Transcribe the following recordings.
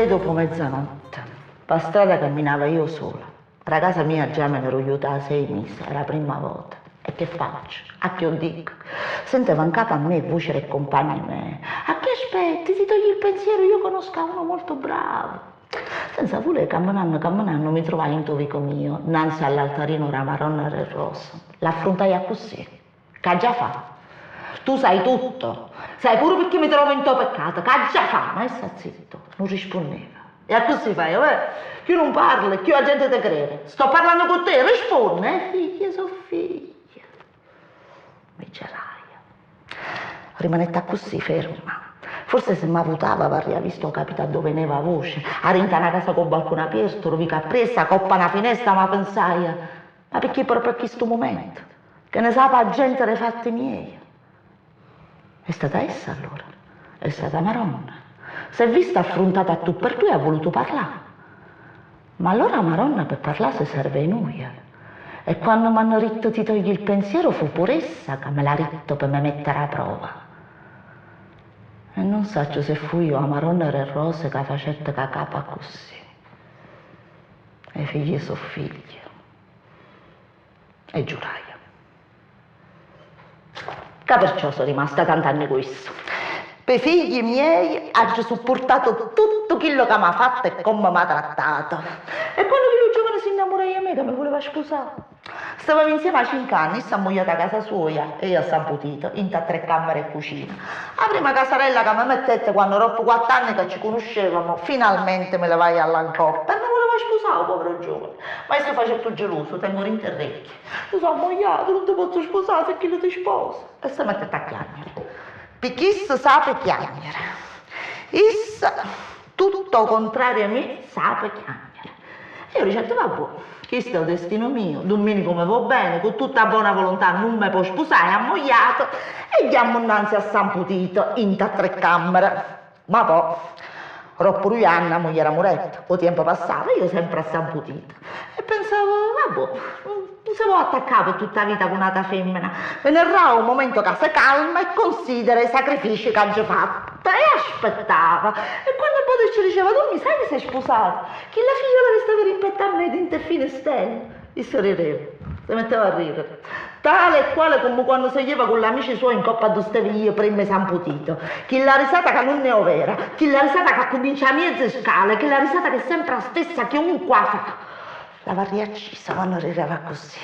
Sei dopo mezzanotte, p' 'a strada camminava io sola. D' 'a casa mia già me n'ero juta 'a sei mise, era 'a primma vota. E che faccio? A chi 'o dico? Senteva 'ncapa a me 'e voce d' 'e cumpagne meje. A che aspetti? Ti togli il pensiero, io conosco a uno molto bravo. Senza vulè, cammenanno cammenanno, mi truvai 'int' 'o vico mio, 'nnanze all'altarino d' 'a Maronna d' 'e Rose. L'affruntai accussì. Ch'aggia fa? Tu sai tutto, sai pure pecché mi trovo 'int' 'o peccato, ch'aggia fa? Ma essa zitto, nun rispunneva. E accussì fai, ovè? Cchiù nun parle, cchiù 'a gente te crere. Sto parlanno cu te, rispunne! E figlie so' figlie. Mi gelaie. Rimanette accussì, ferma. Forse se m'avutava avarria visto o capito addò veneva 'a voce, 'a dint' 'a na casa cu 'o balcone apierto, d' 'o vico appriesso, 'a copp' 'a na finesta, ma pensaie, ma pecché proprio a chistu mumento? Che ne sape 'a gente d' 'e fatte mieje? È stata essa allora, è stata 'a Maronna. S'è vista affruntata a tu per tu e ha vuluto parlà. Ma allora 'a Maronna pe parlà se serve 'e nuje. E quanno m'hanno ritto ti togli il pensiero fu pur'essa ca me l'ha ritto pe me mettere 'a prova. E nun saccio se fuje o 'a Maronna d' 'e rose ca facette ca capa accussì. 'E figlie so' figlie. E giuraje. Ca perciò so' rimasta tant'anne cu isso. P' 'e figli miei aggio suppurtato tutto chillo ca m'ha fatto e comme m'ha trattato. E quanno chillu giovane s'innamuraje 'e me ca me vuleva spusà. Stevamo insieme 'a cinch'anne, isso ammugliato 'a casa soja e io a San Putito, 'int' a tre cammere e cucina. 'A primma casarella ca me mettette quanno doppo quatt'anne ca ce cunuscevamo, finalmente me levaje 'a llà 'ncoppa e me vuleva spusà 'o povero giovane. Ma isso facette 'o geluso, tengo dint' 'e rrecchie. Tu so' ammogliato, nun te pozzo spusà se chillo te sposa. E se mettette a chiagnere. Pecché isso sape chiagnere. Isso, tutto 'o contrario 'e me, sape chiagnere. E io dicette, Vabbuò, chisto è 'o destino mio, Dummineco me vo' bene, cu tutta 'a bona volontà nun me po' spusà, è ammogliato, e ghiammo 'nnanze a San Putito, 'int' a tre cammere. Ma po', roppo duje anne 'a mugliera murette, 'o tiempo passava e io sempre a San Putito. E pensavo, vabbuò, nun se po' attaccà pe tutta 'a vita cu n'ata femmena, venerrà 'o momento ca se calma e considera 'e sacrifici c'aggio fatto. E aspettava. E quanno 'e vote ce diceva, Dummi, sai chi s'è spusato? Chella figliola che steva rimpetto a me dint' 'e finestelle. Isso rireva, se metteva a rirere, tale e quale comme quanno se jeva cu ll'amici suoi 'ncoppa addò stevo io primma 'e San Putito. Chella risata ca nun è overa, chella risata ca accumincia 'a miezo 'e scale, chella risata che è sempre 'a stessa chiunque 'a fa. L'avarria accisa quanno rireva accussì.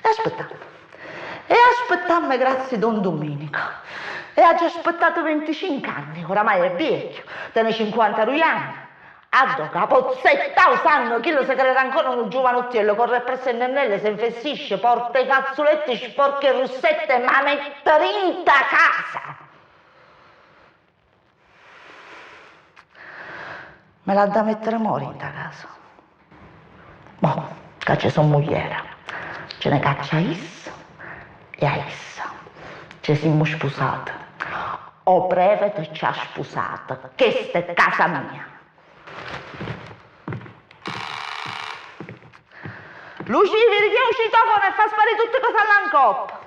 E aspettammo. E aspettammo 'e grazie 'e don Domenico. E aggio aspettato venticinch'anni, oramai è viecchio, tene cinquantaduie anni. Addò ca pozzetta 'o sanno, chillo se crede ancora nu giuvanuttiello, corre appresso 'e nennelle, se 'nfessisce, porta 'e fazzuletti sporchi 'e russette, m' 'a mette dint' 'a casa! Me l'ha da mettere mo dint' 'a casa. Mo ca ce so' mugliera, ce ne caccia a isso e a essa. Ce simmo spusate. O prevete ce ha spusato. Chesta è casa mia. Lucì, viri chi è 'o citofono e fa sparì tutte cose 'a llà 'ncoppa.